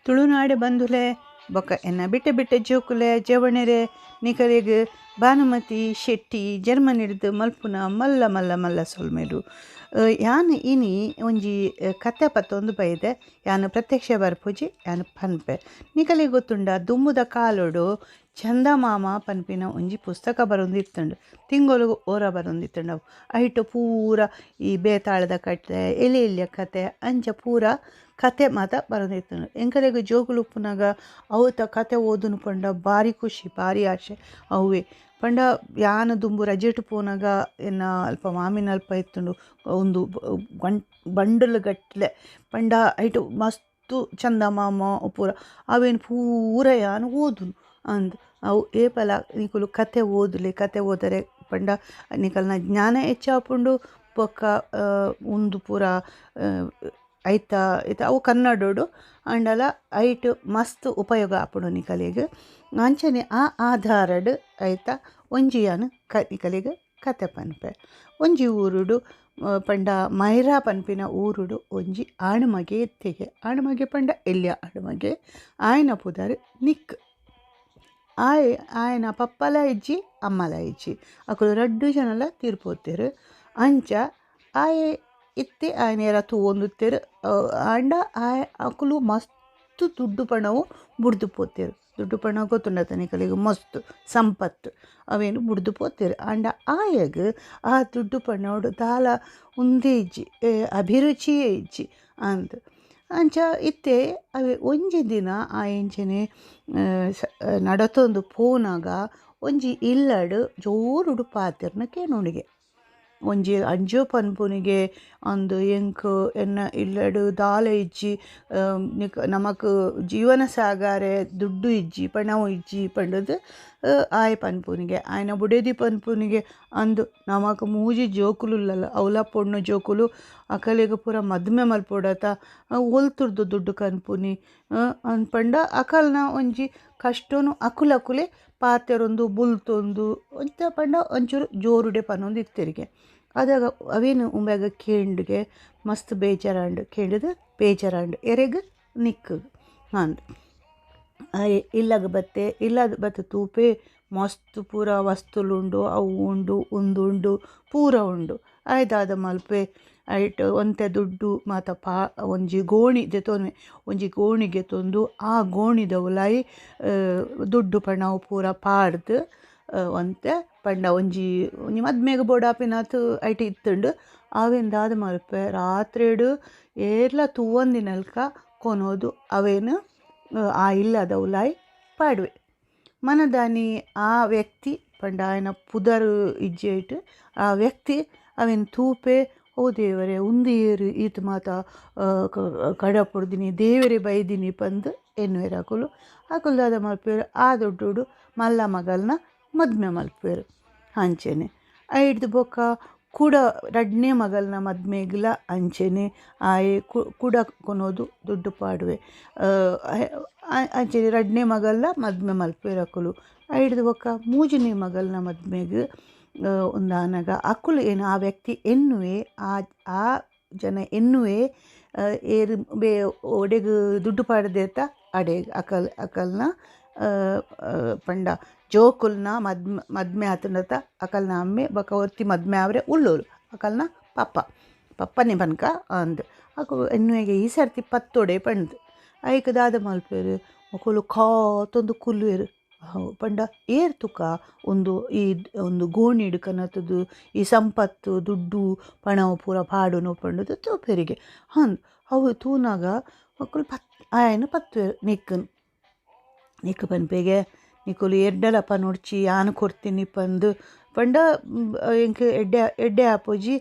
ತುಳುನಾಡು ಬಂಧುಲೆ ಬೊಕ ಎನ್ನ ಬಿಟ್ಟೆ ಬಿಟ್ಟೆ ಜೋಕುಲೆ ಜವಣೆರೆ ನಿಕಲೆಗ್ ಭಾನುಮತಿ ಶೆಟ್ಟಿ ಜರ್ಮನಿಡ್ದ್ ಮಲ್ಪುನ ಮಲ್ಲ ಮಲ್ಲ ಮಲ್ಲ ಸೊಲ್ಮೆಲು. ಯಾನ್ ಇನಿ ಒಂಜಿ ಕತೆ ಪತ್ತೊಂದು ಬೈದೆ. ಯಾನ್ ಪ್ರತ್ಯಕ್ಷ ಬರ್ಪುಜಿ, ಯಾನ್ ಪನ್ಪೆ. ನಿಕಲೆಗ್ ಗೊತ್ತುಂಡ ದುಂಬುದ ಕಾಲೊಡು ಚಂದಮಾಮ ಪನ್ಪಿನ ಒಂಜಿ ಪುಸ್ತಕ ಬರೊಂದಿತ್ತುಂಡು. ತಿಂಗೊಲುಗು ಒರ ಬರೊಂದಿತ್ತುಂಡು. ಅವು ಐಟ್ ಪೂರ ಈ ಬೇತಾಳದ ಕತೆ, ಎಲ್ಯ ಎಲ್ಯ ಕತೆ, ಅಂಚ ಪೂರ ಕತೆ ಮಾತ ಬರೊಂದಿತ್ತುಂಡು. ಎಂಕಲೆಗ್ ಜೋಕುಲು ಉಪ್ಪುನಗ ಅವುತ ಕತೆ ಓದುನು ಪಂಡ ಬಾರಿ ಖುಷಿ, ಬಾರಿ ಆಶೆ. ಅವ್ವೇ ಪಂಡ ಯಾನ್ ದುಂಬು ರಜೆಟ್ ಪೋನಗ ಎನ್ನ ಅಲ್ಪ ಮಾಮಿನ ಅಲ್ಪ ಇತ್ತುಂಡು ಉಂದು ಬಂಡಲ್ ಗಟ್ಲೆ. ಪಂಡ ಐಟ್ ಮಸ್ತ್ ಚಂದಮಾಮ ಪೂರ ಅವೆನ್ ಪೂರ ಯಾನ್ ಓದುನು ಅಂದ್. ಅವು ಏಪಲ ನಿಕುಲು ಕತೆ ಓದುಲೆ, ಕತೆ ಓದರೆ ಪಂಡ ನಿಕಲ್ನ ಜ್ಞಾನ ಹೆಚ್ಚಾಪುಂಡು. ಬೊಕ್ಕ ಉಂದು ಪೂರ ಐತ ಅವು ಕನ್ನಡೊಡು ಆಂಡಲ ಐಟ್ ಮಸ್ತ್ ಉಪಯೋಗ ಆಪುಂಡು ನಿಕಲೆಗ್. ಅಂಚನೆ ಆ ಆಧಾರಡ್ ಐತ ಒಂಜಿ ಯಾನ್ ನಿಕಲೆಗ್ ಕತೆ ಪನ್ಪೆ. ಒಂಜಿ ಊರುಡು ಪಂಡ ಮೈರಾ ಪನ್ಪಿನ ಊರುಡು ಒಂಜಿ ಆಣುಮಗೆ ಇತ್ತಿಗೆ. ಆಣುಮಗೆ ಪಂಡ ಎಲ್ಯ ಆಣುಮಗೆ. ಆಯನ ಪುದರ್ ನಿಕ್. ಆಯೆ ಆಯನ ಪಪ್ಪಲ ಇಜ್ಜಿ, ಅಮ್ಮಲ ಇಜ್ಜಿ. ಅಕುಲು ರಡ್ಡ್ ಜನಲ ತೀರ್ಪೋತೆರ್. ಅಂಚ ಆಯೆ ಇತ್ತೆ ಆಯನ ಏರ ತೂವೊಂದಿತ್ತೆರ್. ಆಂಡ ಆಯೆ ಅಕುಲು ಮಸ್ತ್ ದುಡ್ಡು ಪಣವು ಬುಡ್ದು ಪೋತೆರ್. ದುಡ್ಡು ಪಣವು ಗೊತ್ತುಂಡತ ನಿಕಲೆಗ್, ಮಸ್ತ್ ಸಂಪತ್ತು ಅವೇನು ಬುಡ್ದು ಪೋತೆರ್. ಆಂಡ ಆಯಗ್ ಆ ದುಡ್ಡು ಪಣವುಡು ದಾಲ ಉಂದೇ ಇಜ್ಜಿ, ಅಭಿರುಚಿಯೇ ಇಜ್ಜಿ ಅಂದ್. ಅಂಚ ಇತ್ತೆ ಅವೆ ಒಂಜಿ ದಿನ ಆಯೆಂಚನೆ ನಡತೊಂದು ಪೋನಗ ಒಂಜಿ ಇಲ್ಲಡ್ ಜೋರುಡು ಪಾತೆರ್ನ ಕೇನುಣಿಗೆ. ಒಂಜಿ ಅಂಜೋ ಪನ್ಪುನಿಗೆ ಅಂದ್ ಎಂಕ್ ಎನ್ನ ಇಲ್ಲಡ್ ದಾಲ ಇಜ್ಜಿ, ನಮಕ್ ಜೀವನ ಸಾಗಾರೆ ದುಡ್ಡು ಇಜ್ಜಿ, ಪಣವು ಇಜ್ಜಿ ಪಂಡುದು ಆಯೆ ಪನ್ಪುನಿಗೆ. ಆಯನ ಬುಡೆದಿ ಪನ್ಪುನಿಗೆ ಅಂದ್ ನಮಕ್ ಮೂಜಿ ಜೋಕುಲುಲ್ಲಲ್ಲ, ಅವ್ಲ ಪೊಣ್ಣು ಜೋಕುಲು, ಅಕಲೆಗ್ ಪೂರ ಮದ್ಮೆ ಮಲ್ಪೊಡತ, ಒಲ್ತುರ್ದು ದುಡ್ಡು ಕನ್ಪುನಿ ಅಂದ್ ಪಂಡ ಅಕಲ್ನ ಒಂಜಿ ಕಷ್ಟನು ಅಕುಲಕುಲೆ ಪಾತೆರೊಂದು ಬುಲ್ತೊಂದು ಒಂತ ಪಂಡ ಒಂಚೂರು ಜೋರುಡೆ ಪನೊಂದು ಇತ್ತೆರಿಗೆ. ಅದಾಗ ಅವೇನು ಉಂಬ್ಯಾಗ ಕೇಂಡ್ಗೆ ಮಸ್ತ್ ಬೇಜಾರಾಂಡ್. ಕೇಂಡುದು ಬೇಜಾರಾಂಡ್ ಎರೆಗ್ ನಿಕ್ಕ್ ಅಂದ್. ಆಯೆ ಇಲ್ಲಗ್ ಬತ್ತೆ. ಇಲ್ಲಗ್ ಬತ್ತು ತೂಪೆ ಮಸ್ತ್ ಪೂರ ವಸ್ತುಲುಂಡು, ಅವು ಉಂಡು ಉಂದು ಉಂಡು ಪೂರ ಉಂಡು. ಆಯೆ ದಾದ ಮಲ್ಪೆ ಐಟ್ ಒಂತೆ ದುಡ್ಡು ಮಾತ ಪಾ ಒಂಜಿ ಗೋಣಿ ದೆತೊನುವೆ. ಒಂಜಿ ಗೋಣಿ ಗೆತೊಂದು ಆ ಗೋಣಿದ ಉಲಾಯಿ ದುಡ್ಡು ಪಣವು ಪೂರ ಪಾಡ್ದ್ ಒಂತೆ ಪಂಡ ಒಂಜಿ ಒಂಜಿ ಮದ್ಮೆಗ್ ಬೋಡಾಪಿನಾತ್ ಐಟ್ ಇತ್ತುಂಡು. ಅವೆನ್ ದಾದ ಮಲ್ಪೆ ರಾತ್ರೆಡ್ ಏರ್ಲ ತೂವಂದಿನಲ್ಕ ಕೊನೊದು ಅವೇನ್ ಆ ಇಲ್ಲದ ಉಲಾಯಿ ಪಾಡುವೆ. ಮನದಾನಿ ಆ ವ್ಯಕ್ತಿ ಪಂಡ ಆಯನ ಪುದರ್ ಇಜ್ಜಿ ಐಟ್, ಆ ವ್ಯಕ್ತಿ ಅವೆನ್ ತೂಪೆ, ಓ ದೇವರೇ ಉಂದು ಏರ್ ಈತ್ ಮಾತ ಕಡಪುಡ್ದಿನಿ, ದೇವರೇ ಬೈದಿನಿ ಪಂದ್ ಎನ್ನುವೆರ್ ಅಕುಲು. ಅಕುಲು ದಾದ ಮಲ್ಪುವೆರ್ ಆ ದುಡ್ಡುಡು ಮಲ್ಲ ಮಗಲ್ನ ಮದ್ಮೆ ಮಲ್ಪುವೆರ್. ಅಂಚೆನೆ ಐಡ್ದ್ ಬೊಕ್ಕ ಕುಡ ರಡ್ಡನೇ ಮಗಲ್ನ ಮದ್ಮೆಗ್ಲ ಅಂಚೆನೆ ಆಯೆ ಕುಡ ಕೊನೊದು ದುಡ್ಡು ಪಾಡುವೆ. ಅಂಚೆನೆ ರಡ್ಡನೇ ಮಗಲ್ನ ಮದ್ಮೆ ಮಲ್ಪುವೆರ್ ಅಕುಲು. ಐಡ್ದ್ ಬೊಕ್ಕ ಮೂಜನೇ ಮಗಲ್ನ ಮದ್ಮೆಗ್ ಉಂದಾನಗ ಅಕುಲು ಏನು ಆ ವ್ಯಕ್ತಿ ಎನ್ನುವೆ, ಆ ಜನ ಎನ್ನುವೆ ಏರ್ ಬೇ ಒಡೆಗ್ ದುಡ್ಡು ಪಾಡ್ದೇತ ಅಡೆ ಅಕಲ್ ಅಕಲ್ನ ಪಂಡ ಜೋಕುಲ್ನ ಮದ್ಮೆ ಆತುಂಡತ ಅಕಲ್ನ ಅಮ್ಮೆ ಬೊಕ ಒರ್ತಿ ಮದ್ಮೆ ಆವರೆ ಉಲ್ಲೋಲು ಅಕಲ್ನ ಪಪ್ಪ ಪಪ್ಪನೆ ಪನ್ಕ ಅಂದ್. ಅಕುಲು ಎನ್ನುವೆಗೆ ಈ ಸರ್ತಿ ಪತ್ತೊಡೆ ಪಂಡ್ದ್. ಐಕ್ ದಾದ ಮಲ್ಪುವೆರ್ ಅಕುಲು ಕಾತೊಂದು ಕುಲ್ಲುವೆರ್. ಪಂಡ ಏರ್ ತುಕ ಉಂದು ಈ ಒಂದು ಗೋಣಿಡ್ ಕನತುದು ಈ ಸಂಪತ್ತು ದುಡ್ಡು ಪಣವು ಪೂರ ಪಾಡುನು ಪಂಡುದು ತೂಪೆರಿಗೆ. ಅಂದ್ ಅವು ತೂನಗ ಅಕುಲು ಆಯನ್ ಪತ್ತುವೆರ್ ನಿಕ್ಕನ್. ನಿಕ್ಕ್ ಪನ್ಪೆಗೆ ನಿಕುಲು ಎಡ್ಡಲ ಪನೊಡ್ಚಿ ಯಾನ್ ಕೊರ್ತೀನಿ ಪಂದ್. ಪಂಡ ಎಂಕ್ ಎಡ್ಡೆ ಎಡ್ಡೆ ಆಪುಜಿ,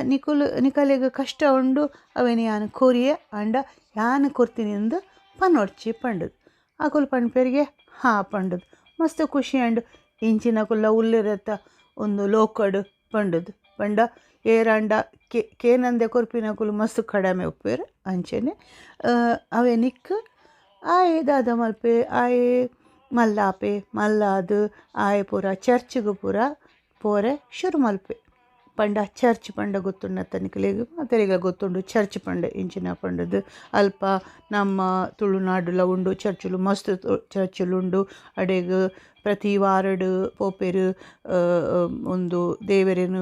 ನಿಕುಲು ನಿಕಲೆಗ್ ಕಷ್ಟ ಉಂಡು ಅವೆನ್ ಯಾನ್ ಕೊರಿಯೆ ಆಂಡ ಯಾನ್ ಕೊರ್ತೀನಿ ಅಂದ್ ಪನೊಡ್ಚಿ ಪಂಡುದು. ಅಕುಲು ಪನ್ಪೆರಿಗೆ ಹಾ ಪಂಡುದು. ಮಸ್ತ್ ಖುಷಿ ಆಂಡ್ ಇಂಚಿನಕುಲ್ಲ ಉಲ್ಲೆರತ ಒಂದು ಲೋಕಡ್ ಪಂಡುದು. ಪಂಡ ಏರಾಂಡ ಕೇನಂದೆ ಕೊರ್ಪಿನಕುಲು ಮಸ್ತ್ ಕಡಿಮೆ ಉಪ್ಪುವೆರ್. ಅಂಚೆನೆ ಅವೆ ನಿಕ್ಕ್ ಆಯೆ ದಾದ ಮಲ್ಪೆ ಆಯೆ ಮಲ್ಲಾಪೆ. ಮಲ್ಲಾದ್ ಆಯೆ ಪೂರ ಚರ್ಚ್ಗ್ ಪೂರ ಪೋರೆ ಶುರು ಮಲ್ಪೆ. ಪಂಡ ಚರ್ಚ್ ಪಂಡ ಗೊತ್ತುಂಡತ್ತ ನಿಕಲೆಗ್ ಮಾತೆರೆಗ್ಲ ಗೊತ್ತುಂಡು ಚರ್ಚ್ ಪಂಡ ಇಂಚಿನ ಪಂಡುದು. ಅಲ್ಪ ನಮ್ಮ ತುಳುನಾಡುಲ ಉಂಡು ಚರ್ಚುಲು, ಮಸ್ತ್ ಚರ್ಚುಲು ಉಂಡು. ಅಡೆಗ್ ಪ್ರತಿ ವಾರಡ್ ಪೋಪೆರ್, ಉಂದು ದೇವೆರೆನ್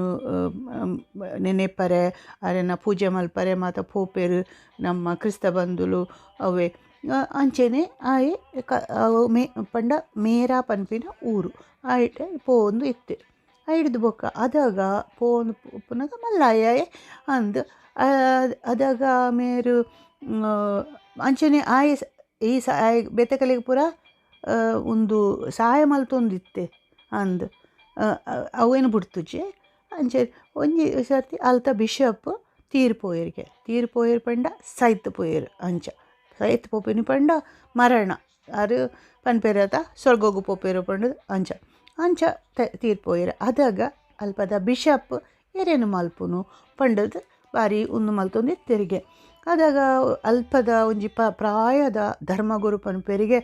ನೆನೆಪರೆ, ಅರೆನ ಪೂಜೆ ಮಲ್ಪರೆ ಮಾತ ಪೋಪೆರ್ ನಮ್ಮ ಕ್ರಿಸ್ತ ಬಂಧುಲು ಅವೇ. ಅಂಚೆನೆ ಆಯೆ ಪಂಡ ಮೇರಾ ಪನ್ಪಿನ ಊರು ಆಯಿಟ್ ಪೋವೊಂದು ಇತ್ತೆ. ಐಡ್ದ್ ಬೊಕ್ಕ ಅದಗ ಪೋವೊಂದು ಉಪ್ಪುನಗ ಮಲ್ಲಾಯೆ ಅಂದ್. ಅದಗ ಮೇರು ಅಂಚೆನೆ ಆಯೆ ಈ ಬೇತೆಕಲೆಗ್ ಪೂರ ಉಂದು ಸಹಾಯ ಮಲ್ತೊಂದಿತ್ತೆ ಅಂದ್, ಅವೇನು ಬುಡ್ತುಜಿ. ಅಂಚೆ ಒಂಜಿ ಸರ್ತಿ ಅಲ್ತ ಬಿಷಪ್ ತೀರ್ ಪೋಯೆರ್ಗೆ. ತೀರ್ ಪೋಯೆರ್ ಪಂಡ ಸೈತ್ ಪೋಯೆರ್. ಅಂಚ ಸೈತ್ ಪೋಪಿನಿ ಪಂಡ ಮರಣ, ಆರ್ ಪನ್ಪೆರ್ ಅತ ಸ್ವರ್ಗೋಗು ಪೋಪೆರ್ ಪಂಡುದು. ಅಂಚ ಅಂಚ ತೀರ್ ಪೋಯೆರ್. ಅದಗ ಅಲ್ಪದ ಬಿಷಪ್ ಏರೇನು ಮಲ್ಪುನು ಪಂಡುದು ಬಾರಿ ಉಂದು ಮಲ್ತೊಂದು ಇತ್ತೆರಿಗೆ. ಅದಗ ಅಲ್ಪದ ಒಂಜಿ ಪ್ರಾಯದ ಧರ್ಮಗುರು ಪನ್ಪೆರಿಗೆ,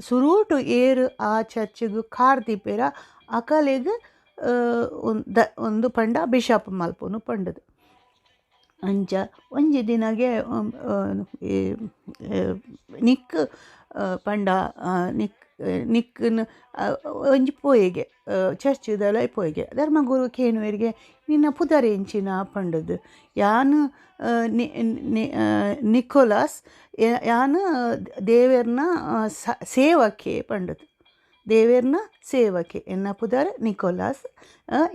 ಸುರೂಟು ಏರು ಆ ಚರ್ಚಿಗ್ ಕಾರ್ ದೀಪೆರ ಅಕಲೆಗ್ ಒಂದು ಪಂಡ ಬಿಷಪ್ ಮಲ್ಪುನು ಪಂಡುದು. ಅಂಚ ಒಂಜಿ ದಿನಗೆ ನಿಕ್ ಪಂಡ ನಿಕ್ ನಿಕ್ಕನ್ ಒಂಜಿ ಪೋಯೆಗೆ ಚರ್ಚಿದಲ್ಲ ಪೋಯೆಗೆ. ಧರ್ಮಗುರು ಕೇನುವೆರಿಗೆ ನಿನ್ನ ಪುದರ್ ಎಂಚಿನ ಪಂಡುದು. ಯಾನ್ ನಿಕೋಲಾಸ್, ಯಾನ್ ದೇವೆರ್ನ ಸೇವಕೆ ಪಂಡುದು. ದೇವೆರ್ನ ಸೇವಕೆ, ಎನ್ನ ಪುದರ್ ನಿಕೋಲಾಸ್,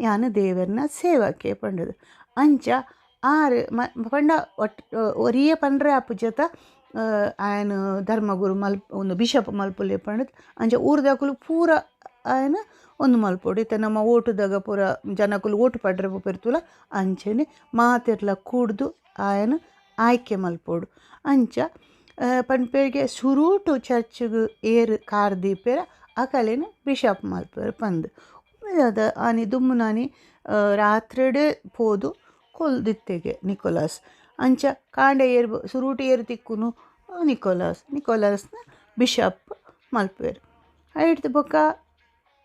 ಯಾನ್ ದೇವೆರ್ನ ಸೇವಕೆ ಪಂಡುದು. ಅಂಚ ಆರು ಪಂಡ ಒರಿಯೇ ಪಂಡ್ರೆ ಆಪುಜತ ಆಯನ ಧರ್ಮಗುರು ಒಂದು ಬಿಷಪ್ ಮಲ್ಪುಲೆ ಪಂಡುದು. ಅಂಚ ಊರ್ದಕುಲು ಪೂರ ಆಯನ ಒಂದು ಮಲ್ಪೊಡು. ಇತ್ತೆ ನಮ್ಮ ಓಟುದಾಗ ಪೂರ ಜನಕುಲು ಓಟು ಪಡ್ರೆ ಪೋಪೆರ್ತುಲ ಅಂಚೆನೆ ಮಾತೆರ್ಲ ಕೂಡ್ದು ಆಯನ ಆಯ್ಕೆ ಮಲ್ಪೊಡು. ಅಂಚ ಪನ್ಪೆರ್ಗೆ ಸುರೂಟು ಚರ್ಚ್ಗ್ ಏರ್ ಕಾರ್ ದೀಪೆರ ಅಕಲೆನ್ ಬಿಷಪ್ ಮಲ್ಪೆರ್ ಪಂದ್. ಆನಿ ದುಂಬುನಾನಿ ರಾತ್ರೆಡೆ ಪೋದು ಕೊಲ್ದಿತ್ತೆಗೆ ನಿಕೋಲಾಸ್. ಅಂಚ ಕಾಂಡೆ ಏರ್ ಸುರೂಟು ಏರು ತಿಕ್ಕುನು ನಿಕೋಲಾಸ್, ನಿಕೋಲಾಸ್ನ ಬಿಷಪ್ ಮಲ್ಪೆರ್. ಐಡ್ದ್ ಬೊಕ್ಕ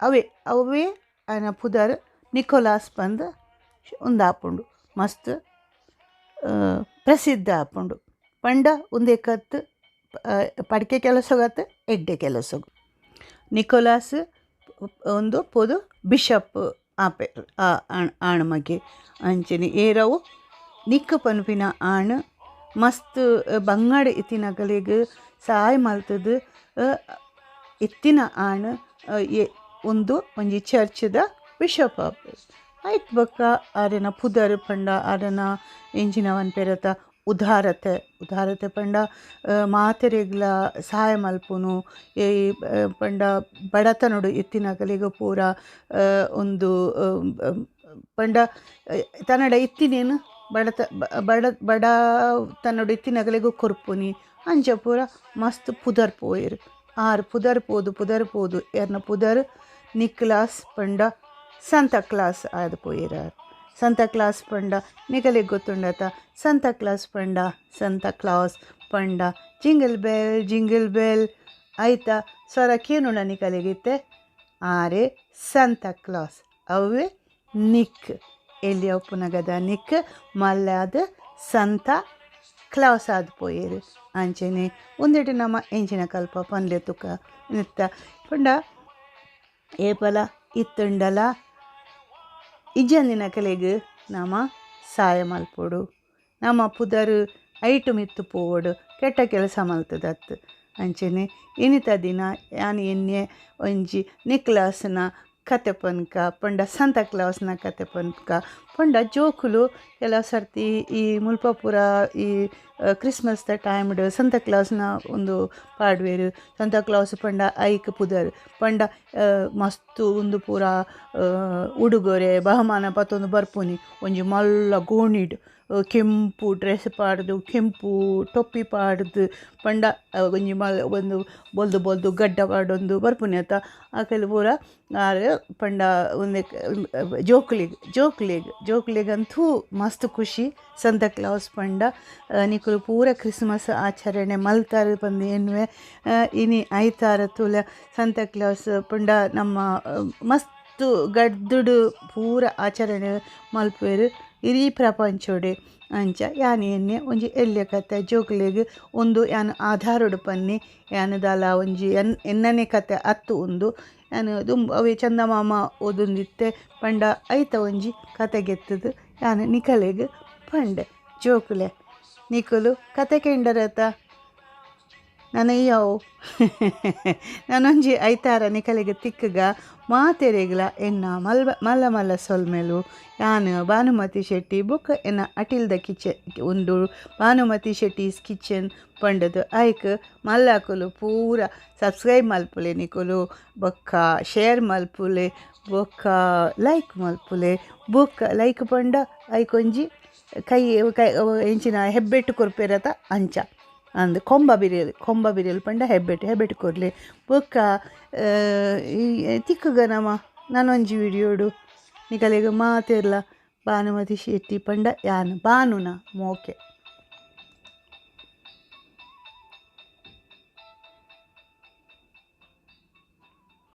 ಅವೇ ಅವೇ ಆಯನ ಪುದರ್ ನಿಕೋಲಾಸ್ ಪಂದ್ ಉಂದಾಪುಂಡು, ಮಸ್ತ್ ಪ್ರಸಿದ್ಧ ಆಪುಂಡು. ಪಂಡ ಉಂದೆಕತ್ ಪಡ್ಕೆ ಕೆಲಸಗತ್ ಎಡ್ಡೆ ಕೆಲಸಗು ನಿಕೋಲಾಸ್ ಒಂದು ಪೋದು ಬಿಷಪ್ ಆಪೆ ಆಣ್ ಮಗೆ. ಅಂಚೆನೆ ಏರವು ನಿಕ್ ಪನ್ಪಿನ ಆಣ್ ಮಸ್ತ್ ಬಂಗಾಡ್ ಇತ್ತಿನಕಲೆಗ್ ಸಹಾಯ ಮಲ್ತುದು ಇತ್ತಿನ ಆಣ್ ಒಂದು ಒಂಜಿ ಚರ್ಚ್ದ ಬಿಷಪ್ ಆಪೆ. ಐಟ್ ಬೊಕ್ಕ ಆರೆನ ಪುದರ್ ಪಂಡ ಆರೆನ ಎಂಚಿನ ಪನ್ಪೆರತ ಉದಾರತೆ. ಉದಾರತೆ ಪಂಡ ಮಾತೆರೆಗ್ಲ ಸಹಾಯ ಮಲ್ಪುನು, ಈ ಪಂಡ ಬಡತನೊಡು ಇತ್ತಿನಕಲೆಗ್ ಪೂರ ಒಂದು ಪಂಡ ತನ್ನಡ ಇತ್ತಿನೇನು ಬಡತ ಬಡ ಬಡತನೊಡು ಇತ್ತಿನಕಲೆಗ್ ಕೊರ್ಪುನಿ. ಅಂಚ ಪೂರ ಮಸ್ತ್ ಪುದರ್ ಪೋಯೆರ್. ಆರ್ ಪುದರ್ ಪೋದು ಪುದರ್ ಪೋದು ಎರ್ನ ಪುದರ್ ನಿಕ್ಲಾಸ್ ಪಂಡ ಸಂತ ಕ್ಲಾಸ್ ಆದ್ ಪೋಯೆರ್. ಸಂತ ಕ್ಲಾಸ್ ಪಂಡ ನಿಕಲೆಗ್ ಗೊತ್ತುಂಡತ, ಸಂತ ಕ್ಲಾಸ್ ಪಂಡ ಸಂತ ಕ್ಲಾಸ್ ಪಂಡ jingle bell jingle bell ಆಯ್ತ ಸ್ವರ ಕೇನುಂಡ ನಿಕಲೆಗಿತ್ತೆ. ಆರೆ ಸಂತ ಕ್ಲಾಸ್ ಅವೇ ನಿಕ್ ಎಲ್ಲಿ ಉಪ್ಪುನಗದ ನಿಕ್ ಮಲ್ಲಾದ ಸಂತ ಕ್ಲಾಸ್ ಆದ್ ಪೋಯೆರ್. ಅಂಚೆನೆ ಉಂದೆಟ್ ನಮ ಎಂಚಿನ ಕಲ್ಪ ಪನ್ಲೆ ತುಕ ನೆತ್ತ ಪಂಡ ಏಪಲ ಇತ್ತುಂಡಲ ಇಜ್ಜಂದಿನಕಲೆಗ್ ನಮ ಸಾಯ ಮಲ್ಪೊಡು. ನಮ ಪುದರ್ ಐಟು ಮಿತ್ತು ಪೋವೊಡು, ಕೆಟ್ಟ ಕೆಲಸ ಮಲ್ತದತ್ತು. ಅಂಚೆನೆ ಇನಿತ ದಿನ ಯಾನ್ ಎನ್ನೆ ಒಂಜಿ ನಿಕ್ಲಾಸ್ನ ಕತೆ ಪನ್ಕ ಪಂಡ ಸಂತ ಕ್ಲಾಸ್ನ ಕತೆ ಪನ್ಕ ಪಂಡ ಜೋಕುಲು ಕೆಲವು ಸರ್ತಿ ಈ ಮುಲ್ಪ ಪೂರ ಈ ಕ್ರಿಸ್ಮಸ್ದ ಟೈಮ್ಡ್ ಸಂತ ಕ್ಲಾಸ್ನ ಒಂದು ಪಾಡುವೆರ್. ಸಂತ ಕ್ಲಾಸ್ ಪಂಡ ಐಕ್ ಪುದರ್ ಪಂಡ ಮಸ್ತ್ ಉಂದು ಪೂರ ಉಡುಗೊರೆ ಬಹುಮಾನ ಪತ್ತೊಂದು ಬರ್ಪುನಿ. ಒಂಜಿ ಮಲ್ಲ ಗೋಣಿಡ್ ಕೆಂಪು ಡ್ರೆಸ್ ಪಾಡ್ದು ಕೆಂಪು ಟೊಪ್ಪಿ ಪಾಡ್ದು ಪಂಡ ಒಂಜಿ ಮಲ್ಲ ಒಂದು ಬೊಲ್ದು ಬೊಲ್ದು ಗಡ್ಡ ಪಾಡೊಂದು ಬರ್ಪುನಿ ಅತ. ಅಕಲ್ ಪೂರ ಆರ್ ಪಂಡ ಉಂದೆಕ್ ಜೋಕುಲೆಗ್ ಜೋಕುಲೆಗ್ ಜೋಕುಲೆಗಂತೂ ಮಸ್ತ್ ಖುಷಿ ಸಂತ ಕ್ಲಾಸ್ ಪಂಡ. ನಿಕುಲು ಪೂರ ಕ್ರಿಸ್ಮಸ್ ಆಚರಣೆ ಮಲ್ತಾರ್ ಪಂದ್ ಎನ್ನುವೆ. ಇನಿ ಐತಾರ ತೂಲ ಸಂತ ಕ್ಲಾಸ್ ಪಂಡ ನಮ್ಮ ಮಸ್ತ್ ಗಡ್ದ್ಡ್ ಪೂರ ಆಚರಣೆ ಮನ್ಪುವೆರ್ ಇಡೀ ಪ್ರಪಂಚೊಡೆ. ಅಂಚ ಯಾನ್ ಎನ್ನೆ ಒಂಜಿ ಎಲ್ಯ ಕತೆ ಜೋಕುಲೆಗ್ ಉಂದು ಯಾನ್ ಆಧಾರಡ್ ಪನ್ನೆ ಯಾನ್ ದಾಲ ಒಂಜಿ ಎನ್ನನೆ ಕತೆ ಅತ್ತ್ ಉಂದು ಯಾನ್ ದುಂಬು ಅವ್ವೆ ಚಂದ ಮಾಮ ಓದೊಂದಿತ್ತೆ ಪಂಡ ಐತ ಒಂಜಿ ಕತೆ ಗೆತ್ತ್‌ದ್ ಯಾನ್ ನಿಕಲೆಗ್ ಪಂಡೆ. ಜೋಕುಲೆ ನಿಕುಲು ಕತೆ ಕೆಂಡರತ ನನ ಯಾವು ನನೊಂಜಿ ಐತಾರ ನಿಕಲೆಗ್ ತಿಕ್ಕುಗ. ಮಾತೆರೆಗ್ಲ ಎನ್ನ ಮಲ್ವ ಮಲ್ಲ ಮಲ್ಲ ಸೊಲ್ಮೆಲು. ಯಾನ್ ಭಾನುಮತಿ ಶೆಟ್ಟಿ ಬೊಕ್ಕ ಎನ್ನ ಅಟಿಲ್ದ ಕಿಚನ್ ಉಂದು ಭಾನುಮತಿ ಶೆಟ್ಟೀಸ್ ಕಿಚನ್ ಪಂಡುದು ಐಕ್ ಮಲ್ಲಕುಲು ಪೂರ ಸಬ್ಸ್ಕ್ರೈಬ್ ಮಲ್ಪುಲೆ ನಿಕುಲು ಬೊಕ್ಕ ಶೇರ್ ಮಲ್ಪುಲೆ ಬೊಕ್ಕ ಲೈಕ್ ಮಲ್ಪುಲೆ ಬೊಕ್ಕ ಲೈಕ್ ಪಂಡ ಐಕೊಂಜಿ ಕೈ ಕೈ ಎಂಚಿನ ಹೆಬ್ಬೆಟ್ಟು ಕೊರ್ಪೆರತ ಅಂಚ ಅಂದ್ ಕೊಂಬ ಬಿರೆಲ್ ಕೊಂಬ ಬಿರೆಲ್ ಪಂಡ ಹೆಬ್ಬೆಟ್ಟು ಹೆಬ್ಬೆಟ್ಟು ಕೊರ್ಲೆ. ಬೊಕ್ಕ ತಿಕ್ಕುಗ ನಮ ನನೊಂಜಿ ವಿಡಿಯೋಡು. ನಿಕಲೆಗ್ ಮಾತೆರ್ಲ ಭಾನುಮತಿ ಶೆಟ್ಟಿ ಪಂಡ ಯಾನ್ ಬಾನುನ ಮೋಕೆ.